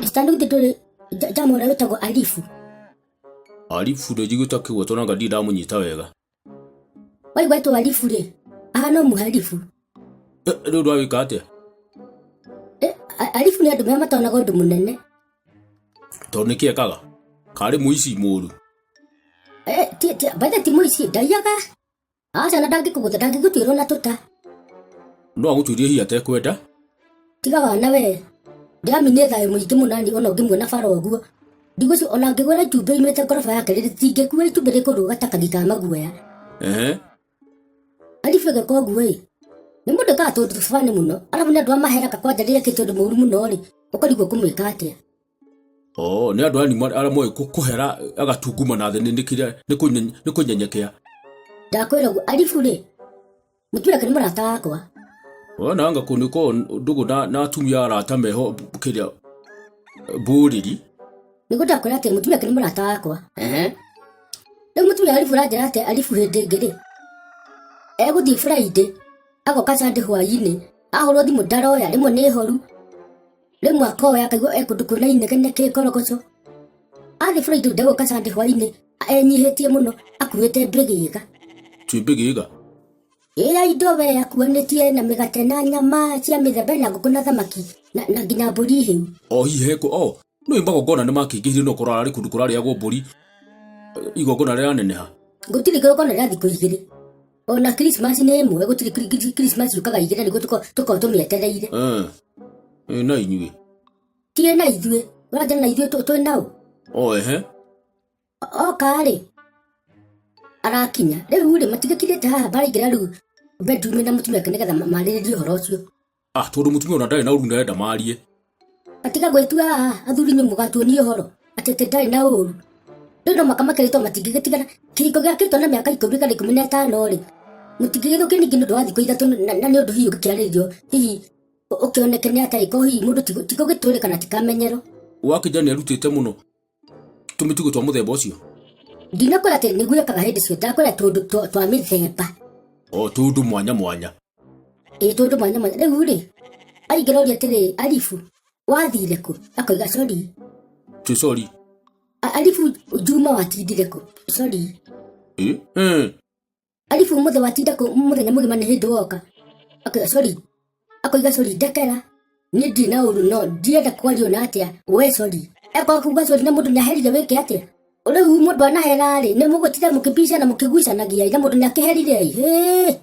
Understand githĩ ndũrĩ jama ũrĩa wĩtagwo Arifu? Arifu ndĩ njiguĩte akĩgwetwo na ndirĩ ndamũnyita wega. Waigua etwo Arifu rĩ, ahana mũharifu. Rĩu ndwawĩka atĩa? Arifu nĩ andũ marĩa matonaga ũndũ mũnene. Tondũ nĩkĩ ekaga? Karĩ mũici mũru? By the ti mũici, ndaiyaga. Aca na ndangĩkũgũtha, ndangĩgũtuĩrwo na tũta. No agũtuĩrie hihi atekwenda? Tiga wana we. Ndĩramini thayũ mũingĩ mũno nani ona ũngĩmuona bara ũguo. Ndigũcio ona angĩgwĩra itumbĩ imĩte ngoroba yake rĩtingĩkua itumbĩ rĩkũrũga ta kagi ka maguoya. Ehe. Arifu ĩgĩka ũguo ĩ. Nĩ mũndũ ĩkaga tũndũ tũbani mũno. Arabu nĩ andũ a mahera kwanja rĩrĩa ekĩte ũndũ mũru mũno rĩ, ũkarigwo kũmwĩka atĩa. Oh, nĩ andũ ani arĩa moĩ kũhera agatunguma na thĩ nĩ kĩrĩa nĩ kũnyenyekea. Ndakwĩra ũguo Arifu rĩ, mũtumia wake nĩ mũrata wakwa. Wona anga kũ nĩ koragwo ndũgũ na atumia arata meho kĩrĩa mbũrĩri. Nĩguo ndakwĩra atĩ mũtumia wake nĩ mũrata wakwa. Rĩu mũtumia wa Arifu aranjĩra atĩ Arifu hĩndĩ ĩngĩ rĩ, egũthiĩ Friday, agoka Sunday hwaĩ-inĩ, ahũrwo thimũ ndaroya, rĩmwe nĩ horu, rĩmwe akoya akaigua e kũndũ kwĩna inegene kĩkorogoco. Athiĩ Friday ndegũka Sunday hwaĩ-inĩ, enyihĩtie mũno, akuĩte mbĩgĩga. Twĩ mbĩgĩga? Ĩra indo we akuanĩtie na mĩgate na nyama cia mĩthemba na ngũkũ na thamaki na nginya mbũri hĩu. O hihi heko o nĩ magongona nĩ makĩingĩhire no korwo ararĩ kũndũ kũrarĩagwo mbũri igongona rĩraneneha. Gũtirĩ igongona rĩa thikũ igĩrĩ. Ona Christmas nĩ ĩmwe, gũtirĩ Christmas yũkaga igĩrĩ nĩguo tũkorwo tũmĩetereire. Na inyuĩ? Tirĩ na ithuĩ, ũranjĩra na ithuĩ twĩ nao. O ehe. Oka rĩ, arakinya rĩu rĩ matigĩkirĩte haha baraingĩra rĩu bedroom na mũtumia wake nĩgetha marĩrĩrie ũhoro ũcio. Ah, tondũ mũtumia ona ndarĩ na ũru ndarenda marie. Atiga gwĩtua haha athuri inyuĩ mũgatuonia ũhoro atĩ atĩ ndarĩ na ũru. Rĩu no makamakĩrĩtwo matingĩgĩtigana kĩhiko gĩakĩtwo na mĩaka 10 kana 15 rĩ, mũtingĩgĩthũkia ningĩ nĩ ũndũ wa thikũ 3 na nĩ ũndũ hihi ũngĩkĩarĩrĩrio hihi ũkĩoneke nĩ atarĩ ko hihi mũndũ ti gũgĩtũrĩka na ti kamenyero. Wakĩnja nĩ erutĩte mũno tũmĩtugo twa mũthemba ũcio. Ndinakwĩra atĩ nĩguo ekaga hĩndĩ ciothe, ndakwĩra tũndũ twa mĩthemba. O tũndũ mwanya mwanya. Ĩĩ tũndũ mwanya mwanya. Rĩu rĩ, aingĩra ũria atĩrĩ, Arifu, wathire kũ? Akoiga sorry. Twĩ sorry. Arifu, Juma watindire kũ? Sorry. Ĩ? Arifu ũmũthĩ watinda kũ mũthenya mũgima nĩ hĩndĩ woka? Akoiga sorry. Akoiga sorry ndekera. Niĩ ndirĩ na ũru no ndienda kwario na atĩa we sorry. Ekwaga kuga sorry na mũndũ nĩaherire wĩke atĩa? Rĩu mũndũ anahera rĩ, nĩ mũgũtinda mũkĩbicana mũkĩgucanagia na mũndũ nĩakĩherire ĩ. Hĩ!